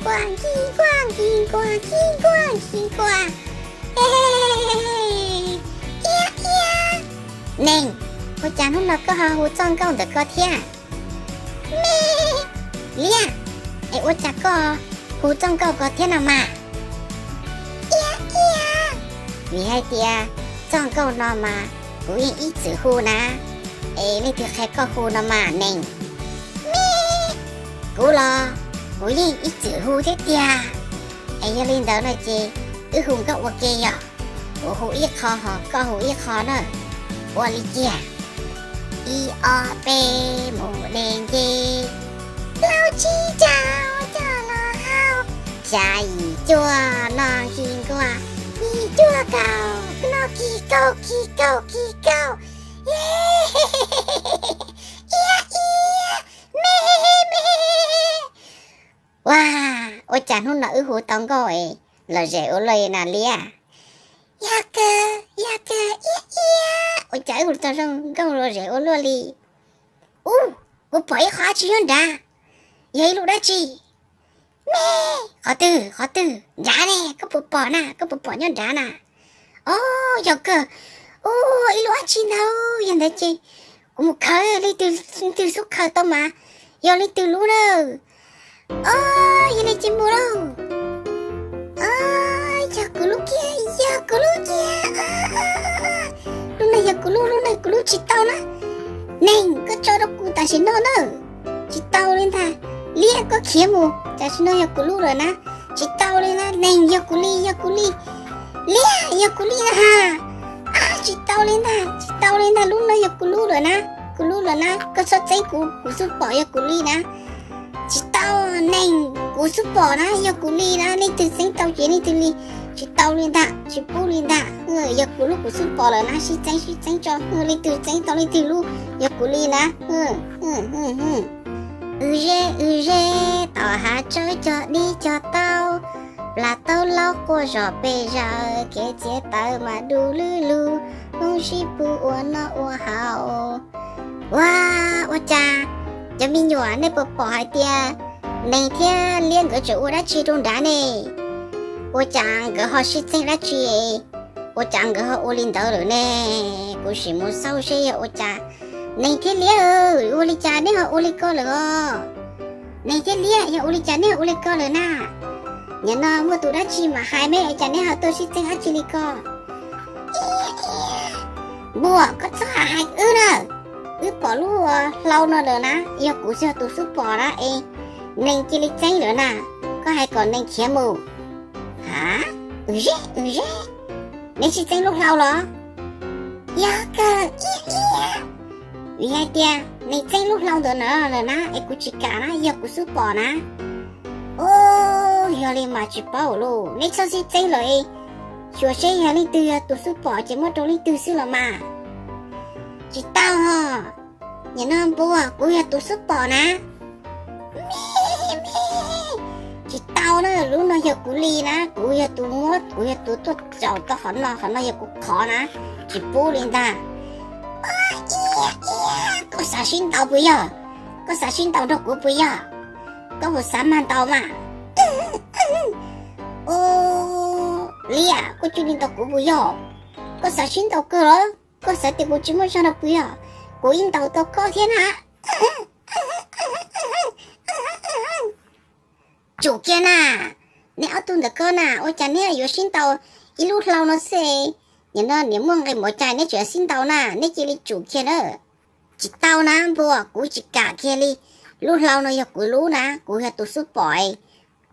Nkuaj, nkig nkuaj, nkig nkuaj, nkig nkuaj, nkig nkuaj. Iab iab. Neeg, ua cas hnub no koj ho hu txoj nkauj ntawm ko thiab? Me, liab, es ua cas koj hu txoj nkauj ko thiab no mas? Iab iab. Vim hais tias txoj nkauj no mas kuv yeej ib txwm hu na, es leej twg qhia koj hu no mas neeg? Me, kuv los kuv yeej ib txwm hu thiab tiag. Es yog li ntawd no ces wb hu nkauj ua ke yog, kuv hu ib qho ho koj hu ib qho na. Ua li kiag. Ib ob peb mus li nce, plaub tsib caug coj los haus, xya yim cuaj no nkig nkuaj, yim cuaj kaum no kig kaum kig kaum kig kaum. Iab iab, me me. Ua, ua cas hnub no wb hu tau nkauj es lom zem ua luaj li na liab? Yog kawg, yog kawg, iab iab. Ua cas wb hu tau zoo nkauj lom zem ua luaj li? Ub, kuv pom ib qho dab tsi nyob nrad. Yog ib lub dab tsi? Me, qhov twg, qhov twg? Nrad ne, koj puas pom na, koj puas pom nyob nrad na? Ob, yog kawg. Ub, ib lub dab tsi ntag. Yog ntawd ces kuv mus khaws, leej twg xub khaws tau mas yog leej twg lub na. Ob, yog li ces mus lauj. Ob, yog kuv lub kiag, yog kuv lub kiag. Lub no yog kuv lub, lub no kuv lub tsis tau na. Neeg, koj tso rau kuv tam sim no na. Tsis tau li ntag. Liab, koj khiav mus, tam sim no yog kuv lub lawm na. Tsis tau li na, neeg, yog kuv li, yog kuv li. Liab, yog kuv li na ha. Ab, tsis tau li ntag, tsis tau li ntag, lub no yog kuv lub lawm na. Kuv lub lawm na, koj txhob txeeb kuv, kuv xub pom yog kuv li na. Tsis tau, neeg, kuv xub pom na, yog kuv li na, leej twg txeeb tau ces leej twg li. Tsis tau li ntag, tsis pub li ntag. Yog kuv lub kuv xub pom lawm na, sib txeeb sib txeeb tso, leej twg txeeb tau leej twg lub, yog kuv li na. Wb ze wb ze, tom hav tsawb cog dib cog taub, plas taub laub quaj zom pes zaws, kev txiav taws mas du lwb lug, hmoob sib pug ua noj ua haus. Ua, ua cas cov me nyuam, nej puas pom hais tias neeg thiab liab nkawd tseem ua dab tsi rau nrad ne? Ua cas nkawd ho sib txeeb dab tsi? Ua cas nkawd ho ua li ntawd lawm ne? Kuv sim mus xauj seb yog ua cas. Neeg thiab liab, ua li cas neb ho ua li ko lawm os? Neeg thiab liab, yog ua li cas neb ho ua li ko lawm na? Nim no muaj tus dab tsi mam hais me, ua cas neb ho tuaj sib txeeb dab tsi li ko? Npua, koj txhob hais wb na. Wb pom lub hlau no lawm na, yog kuv yog tus xub pom na es neeg cia li txeeb lawm na. Koj hais kom neeg khiav mus. Ha, wb ze, wb ze, neb sib txeeb lub hlau los? Yog kawg, iab iab. Vim hais tias neeg txeeb lub hlau ntawd na lawm na es kuv tsis kam na, yog kuv xub pom na. Ub, yog li mas tsis paub lauj, neb txhob sib txeeb lawm, xyuas seb yog leej twg yog tus xub pom ces muab rau leej twg xwb los mas. Tsis tau ho. Nim no npua, kuv yog tus xub pom na. Me me, tsis tau na, lub no yog kuv li na, kuv yog tus muab, kuv yog tus tuaj tsaum tau qhov no, qhov no yog kuv qhov na, tsis pub li ntag. Ua, iab iab, koj xav sib ntaus puas yog? Koj xav sib ntaus nrog kuv puas yog? Koj puas xav mag ntaus mas? Ua, liab, koj cia li ntaus kuv puas yog? Koj xav sib ntaus kawg los? Koj xav tias kuv tsis muaj zog no puas yog? Kuv yeej ntaus tau koj thiab na. Tsum kiag na, neb ob tug ntawm ko na, ua cas neb yuav sib ntaus ib lub hlau no xwb? Nim no niam muaj nqe mov cai neb tseem sib ntaus na, neb cia li tsum kiag na. Tsis tau na npua, kuv tsis kam kiag li. Lub hlau no yog kuv lub na, kuv yog tus xub pom.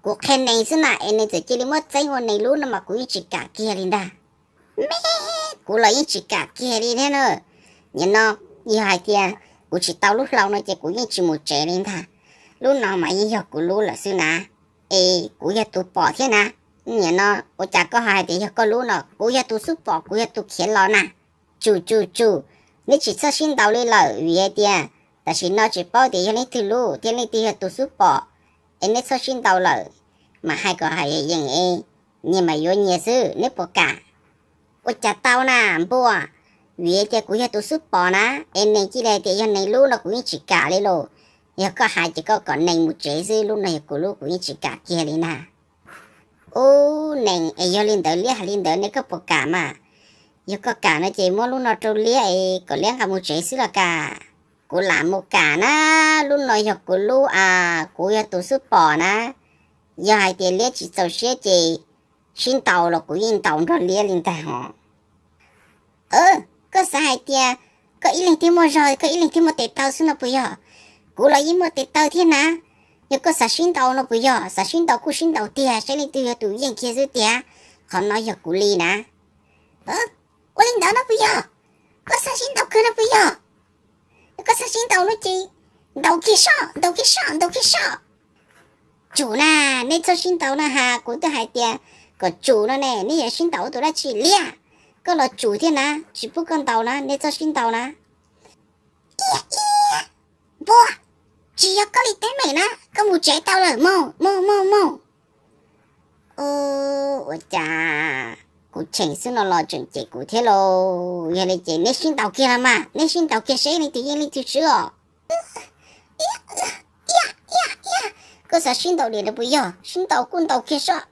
Kuv qhia neeg xwb na es neeg txawm cia li muab txeeb ua neeg lub no mas kuv yeej tsis kam kiag li ntag. Me, kuv los yeej tsis kam kiag li thiab na. Nim no yog hais tias kuv tsis tau lub hlau no ces kuv yeej tsis mus tsev li ntag. Lub no mas yeej yog kuv lub lawm xwb na, es kuv yog tus pom thiab na. Nim no ua cas koj ho hais tias yog koj lub no? Kuv yog tus xub pom, kuv yog tus khiav los na. Tsum tsum tsum, neb tsis txhob sib ntaus li lawm vim hais tias tam sim no tsis paub tias yog leej twg lub thiab leej twg yog tus xub pom, es neb txhob sib ntaus lawm, mas hais kom hais yees es nyias mam yuav nyias xwb, neb puas kam? Ua cas tau na npua, vim hais tias kuv yog tus xub pom na, es neeg cia li hais tias yog neeg lub no kuv yeej tsis kam li lauj. Yog koj hais ces koj kom Nees mus tsev xwb, lub no yog kuv lub, kuv yeej tsis kam kiag li na. Ub, Nees, es yog li ntawd Liab hais li ntawd ne koj puas kam mas? Yog koj kam no ces muab lub no rau Liab es kom Liab nqa mus tsev xwb los kam. Kuv lam mus kam na, lub no yog kuv lub as, kuv yog tus xub pom na. Yog hais tias Liab tsis txaus siab ces sib ntaus los kuv yeej ntaus nrog Liab li ntag hos. Koj xav hais tias koj ib leeg thiaj muaj zog, koj ib leeg thiaj muaj tes taw xwb no puas yog? Kuv los yeej muaj tes taw thiab na. Yog koj xav sib ntaus no puas yog? Xav sib ntaus kuj sib ntaus tiag, saib leej twg yog tus yeej kiag xwb tiag. Qhov no yog kuv li na. Ua li ntawd no puas yog? Koj xav sib ntaus kawg no puas yog? Yog koj xav sib ntaus no ces ntaus kiag soj, ntaus kiag soj, ntaus kiag soj. Tsum na, neb txhob sib ntaus na has, kuv twb hais tias kom tsum no ne, neb yuav sib ntaus ua tus dab tsi? Liab, koj los tsum thiab na, tsis pub koj ntaus na, neb txhob sib ntaus na. Iab iab, Npua, tsis yog koj li teeb meem na, koj mus tsev tau lawm, mus mus mus mus. Ua cas kuv cheem xwb no los tseem cem kuv thiab lauj? Yog li ces neb sib ntaus kiag los mas, neb sib ntaus kiag seb leej twg yeej leej twg swb os. Koj xav sib ntaus diam no puas yog? Sib ntaus kuj ntaus kiag soj.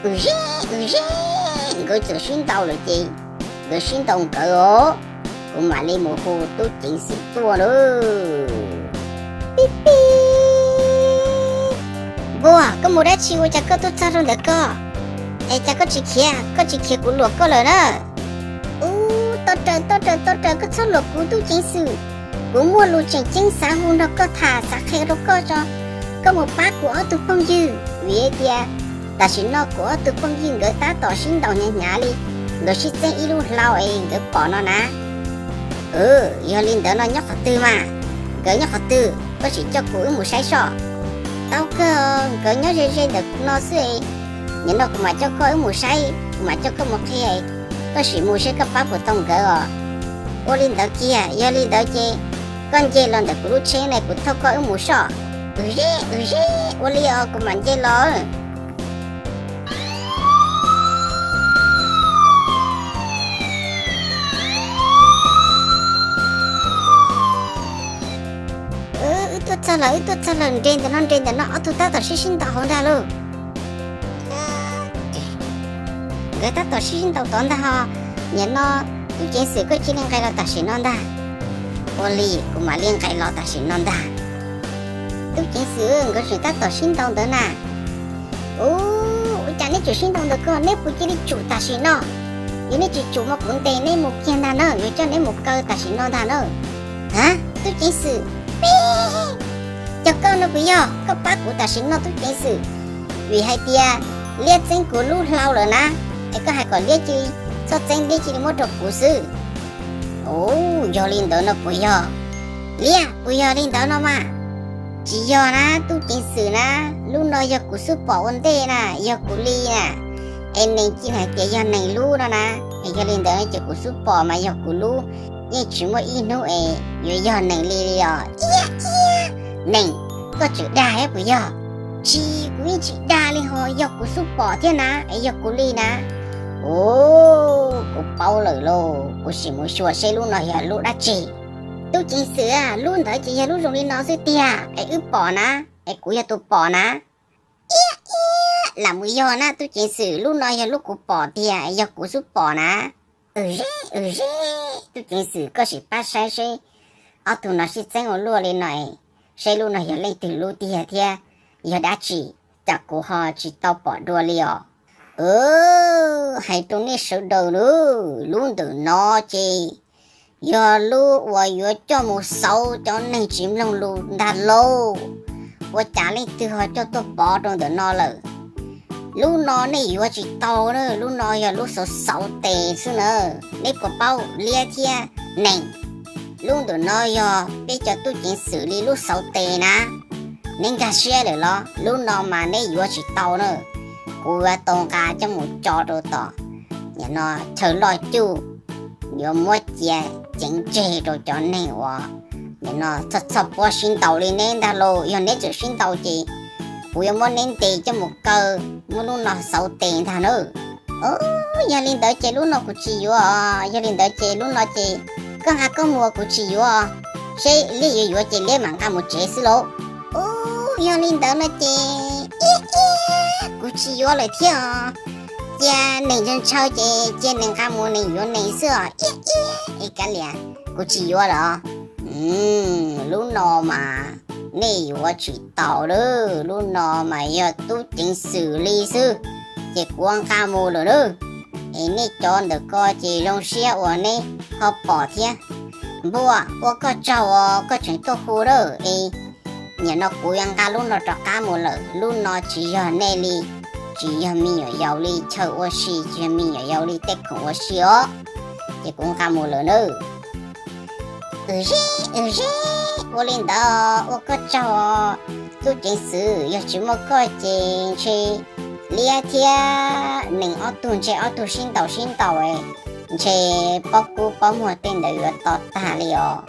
Ua zeb ua zeb, nkawd txawm sib ntaus lawm ces nkawd sib ntaus nkawd os, kuv mam li mus hu tub ceev xwm tuaj lauj. Pib pib. Npua, koj mus dab tsi ua cas koj tuaj txog rau ntawm ko? Es cas koj tsis khiav, koj tsis khiav kuv luam koj lawm na. Ub, toj raws toj raws toj raws, koj txhob luam kuv tub ceev xwm. Kuv muaj lus tseem ceeb xav hu nrog koj tham, xav qhia rau koj tso, koj mus pab kuv ob tug phooj ywg. Vim tias tam sim no kuv ob tug phooj ywg nkawd tab tom sib ntaus hnyav hnyav li, nkawd sib txeeb ib lub hlau es nkawd pom no na. Yog li ntawd no nyob qhov twg mas? Nkawd nyob qhov twg? Koj sim coj kuv wb mus saib soj. Tau kawg, nkawd nyob ze ze ntawm no xwb. Nim no kuv mam coj koj wb mus saib, kuv mam coj koj mus qhia, koj sim mus seb koj pab puas tau nkawd os. Ua li ntawd kiag, yog li ntawd ces koj nce los ntawm kuv lub tsheb ne, kuv thauj koj wb mus soj. Ua li os, kuv mam nce los. Wb tuaj txog lawm, wb tuaj txog lawm, nres ntawm no, nres ntawm no, ob tug tab tom sib sib ntaus hauv ntag lauj. Nkawd tab tom sib sib ntaus tod ntag hos. Nim no tub ceev xwm koj cia li nqis los tam sim no ntag. Ua li kuv mam li nqis los tam sim no ntag. Tub ceev xwm, nkawd tseem tab tom sib ntaus ntawd na. Ua cas neb tseem sib ntaus ntawd ko, neb puas cia li tsum tam sim no? Yog neb tsis tsum mas kuv ntes neb mus kiag ntag na, yuav coj neb mus kaw tam sim no ntag na. Ha, tub ceev xwm, peb, yog koj no puas yog? Koj pab kuv tam sim no tub ceev xwm, vim hais tias Liab txeeb kuv lub hlau lawm na, es koj hais kom Liab cia li txhob txeeb, Liab cia li muab rau kuv xwb. Ub, yog li ntawd no puas yog? Liab, puas yog li ntawd no mas? Tsis yog na tub ceev xwm na, lub no yog kuv xub pom ua ntej na, yog kuv li na. Es nees cia hais tias yog nees lub no na. Es yog li ntawd ces kuv xub pom mas yog kuv lub, yeej tsis muaj ib hnub es yuav yog nees li li os. Iab iab, nees, koj tseem dag thiab puas yog? Tsis, kuv yeej tsis dag li ho, yog kuv xub pom thiab na, es yog kuv li na. Ub, kuv paub lawm lauj, kuv sim mus xyuas seb lub no yog lub dab tsi. Tub ceev xwm, lub ntawd ces yog lub zoo li no xwb tiag es wb pom na, es kuv yog tus pom na. Iab iab, lam mus yog na tub ceev xwm, lub no yog lub kuv pom tiag, yog kuv xub pom na. Wb zeb, wb zeb, tub ceev xwm koj sim pab saib seb ob tug no sib txeeb ua luaj li no, seb lub no yog leej twg lub tiag thiab yog dab tsi, cas kuv ho tsis tau pom dua li os. Hais rau nej sawv daws lauj, lub ntawm no ces yog lub uas yuav coj mus xauv cov neeg tsis mloog lus ntag lauj. Ua cas leej twg ho coj tuaj pov rau ntawm no lawm? Lub no nej yuav tsis tau na, lub no yog lub xauv xauv tes xwb na. Neb puas paub Liab thiab Nees? Lub ntawm no yog peb cov tub ceev xwm li lub xauv tes na. Neb nkag siab lawm los? Lub no mas neb yuav tsis tau na. Kuv yuav tau nqa coj mus tso rau tom, nim no chaw loj cuj, yuav muab cia ceev tseg rau cov neeg uas nim no txhoj txhoj pob sib ntaus li neb ntag lauj. Yog neb tseem sib ntaus ces kuv yuav muab neb ntes coj mus kaw, muab lub no xauv tes ntag na. Yog li ntawd ces lub no kuv tsis yuav. Yog li ntawd ces lub no ces koj nqa koj mus, kuv tsis yuav. Seb liab yuav yuav ces liab mam nqa mus tsev xwb lauj. Ub, yog li ntawd no ces iab iab, kuv tsis yuav lawm thiab os. Cia neeg ntshaw ntshaw ces cia neeg nqa mus neeg yuav neeg xwb os. Iab iab, es kav liam, kuv tsis yuav lawm os. Lub no mas nej yuav tsis tau lawm, lub no mas yog tub ceev xwm li xwb, ces kuv nqa mus lawm nawb. Es nej cov ntawm ko ces zoo siab uas neb ho pom thiab. Npua, ua koj tsaug os, koj tseem tuaj hu lawm es nim no kuv yuav nqa lub no rov qab mus lawm. Lub no tsis yog nej li, tsis yog me nyuam yaus li chaw ua si, tsis yog me nyuam yaus li tej khoom ua si os. Ces kuv nqa mus lawm nawb. Wb zeb, wb zeb, ua li ntawd ua koj tsaug os. Tub ceev xwm, yog tsis muaj koj ces ntshe liab thiab neeg ob tug ntshe ob tug sib ntaus sib ntaus, ntshe pob kub pob muag tej ntawd yuav to tag li os.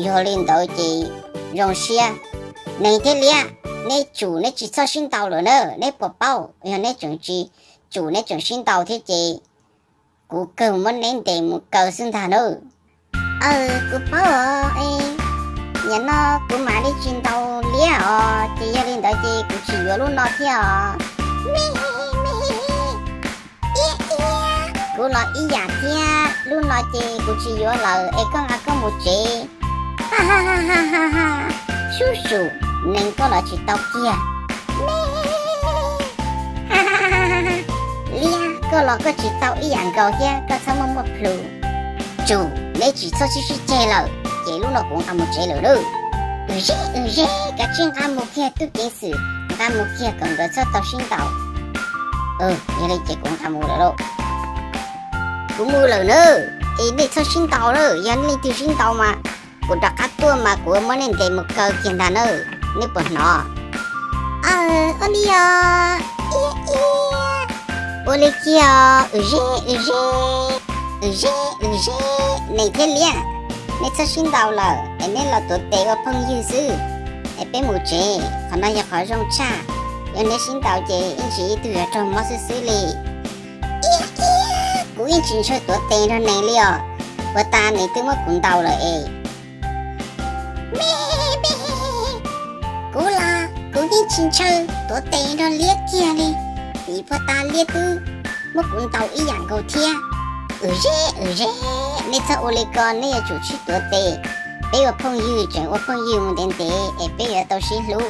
Yog li ntawd ces zoo siab, neeg thiab liab, neb tsum neb tsis txhob sib ntaus lawm na. Neb puas paub, yog neb tseem tsis tsum neb tseem sib ntaus thiab ces kuv kawg muab neb ntes mus kaw xwb ntag nawb. Aw, kuv paub os. Nim no kuv mam li tsis ntaus liab os, ces yog li ntawd ces kuv tsis yuav lub no thiab os. Me, me, iab iab, kuv los ib yam thiab, lub no ces kuv tsis yuav lawm es koj nqa koj mus tsev. Ha ha ha ha ha, sub sum, neeg koj los tsis tau kiag. Me, ha ha ha ha, liab koj los koj tsis tau ib yam nkaus thiab, koj txhob muaj muaj plhus. Tsum, neb tsis txhob sib sib ceg lawm, ces lub no kuv nqa mus tsev lawm lauj. Wb zeb, wb zeb, kav tsij nqa mus kiag tub ceev xwm, nqa mus kiag kom nkawd txhob tau sib ntaus. Yog li ces kuv nqa mus lawm lauj. Kuv mus lawm nawb, es nej txhob sib ntaus lawm, yog nej leej twg sib ntaus mas kuv rov qab tuaj mas kuv muab nej ntes mus kaw kiag ntag nawb, nej puas hnov? Aw, ua li os, iab iab, ua li kiag os, wb zeb, wb zeb, wb zeb, wb zeb, neeg thiab liab, nej txhob sib ntaus lawm es neb los tuav tes ua phooj ywg xwb. Es peb mus tsev, qhov no yog qhov zoo tshaj. Yog neb sib ntaus ces ib ntsis ib tug yuav raug mob xwb xwb li. Iab iab, kuv yeej tsis ntshaw tuav tes nrog neeg li os, puag ta neeg twb muab kuv ntaus lawm es. Me, me, kuv los kuv yeej tsis ntshaw tuav tes nrog liab kiag li, vim puag ta liab twb muab kuv ntaus ib yam nkaus thiab. Wb zeb, wb zeb, nej txhob ua li ko, neb yuav tsum sib tuav tes. Peb ua phooj ywg tseem ua phooj ywg mus ntev ntev es peb yuav tau sib hlub.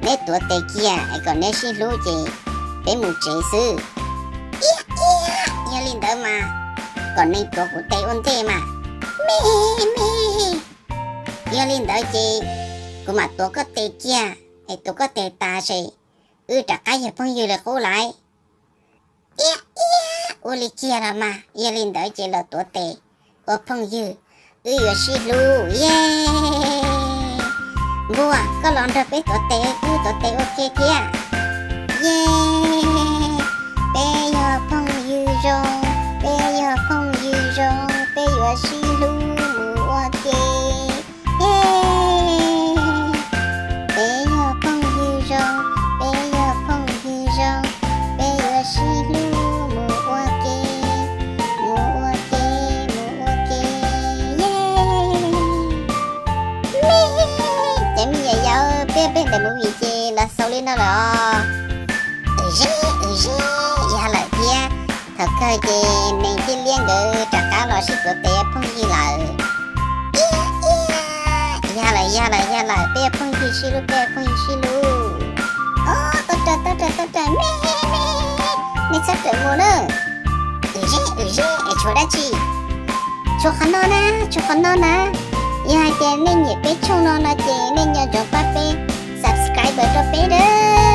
Neb tuav tes kiag es kom neb sib hlub ces peb mus tsev xwb. Iab iab, yog li ntawd mas kom neeg tuav kuv tes ua ntej mas. Me, me, yog li ntawd ces kuv mam tuav koj tes kiag, es tuav koj tes tas ces wb rov qab yog phooj ywg li qub lauj. Iab iab, ua li kiag los mas, yog li ntawd ces los tuav tes ua phooj ywg, wb yuav sib hlub ye. Npua, koj los nrog peb tuav tes, wb tuav tes ua ke thiab. Ye, peb yog phooj ywg zoo, peb yog phooj ywg zoo, peb yuav sib hlub mus ua ke. Ye, peb yog phooj ywg zoo, peb yog phooj ywg zoo, peb yuav sib hlub mus ua ke, mus ua ke, mus ua ke. Ye, me, cov me nyuam yaus, peb peb ntawm movie ces los xaus li no lawm os. Wb zeb, wb zeb, yog lawm thiab. Thaum kawg ces neeg thiab liab nkawd rov qab los sib tuav tes ua phooj ywg lawm. Iab iab, yog lawm, yog lawm, yog lawm, peb ua phooj ywg sib hlub, peb ua phooj ywg sib hlub. Ob, tau raws, tau raws, tau raws, me, me, nej txhob raws mus na. Wb zeb, wb zeb, es tshuav dab tsi? Tshuav qhov no na, tshuav qhov no na. Yog hais tias nej nyiam peb channel no no ces nej nco ntsoov pab peb subscribe rau peb nawb.